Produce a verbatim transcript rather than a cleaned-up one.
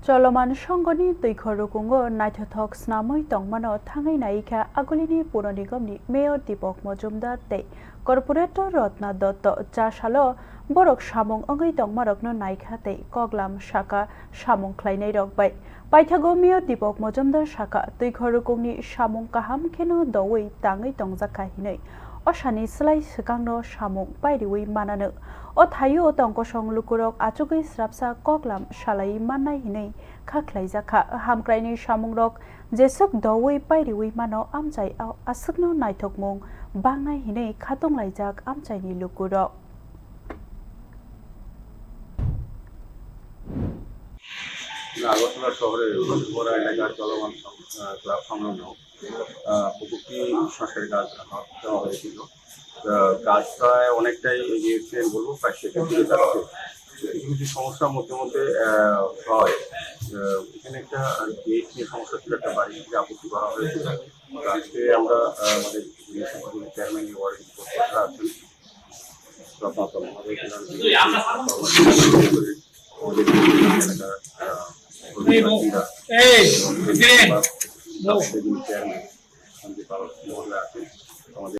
Choloman Songhoni twikhor rukungo naithothok snamwi tongmano thangwi naikha Agulini Puro Nigomni Mayor Deepak Majumdar tei Corporator Ratna Dutta. Cha salo borok samung wngwi tongmarokno naikha tei koklam saka samung khlainairok bai. Paithago Mayor Deepak Majumdar sakha, twikhor rukungni samung kaham kheno doui tangwi tongjakha hinwi. Osani slai swkangno samung pairiwi manano. O thaio tongkosong lukurok achugwi srapsa koklam salaiwi mannai hinwi kha khlaijakha. Hamkraini samungrok jeswk doui pairiwi mano amchai a-, aswkno naithokmung bangnai hinwi khatunglaijak amchaini lukurok. Agartala শহরে বড় এলাকার চলমান সং- আহ, ক্লাব সংলগ্ন আহ, পুকুরটি সংস্কারের কাজ দেওয়া হয়েছিল। আহ, কাজ প্রায় অনেকটাই এগিয়েছে আমি বলবো, প্রায় শেষের দিকে যাচ্ছে। কিছু কিছু সমস্যা মধ্যে মধ্যে আহ, হয়। আহ, এখানে একটা গেট নিয়ে সমস্যা ছিল, একটা বাড়ি থেকে আপত্তি করা হয়েছিল। তো আজকে আমরা আহ, আমাদের চেয়ারম্যান ওয়ার্ড আছেন, রত্নাতম আমাদের এখানে আমাদের এলাকার আহ, এই, এখানে, চেয়ারম্যান সঞ্জীব পাল মহোদয় আছেন।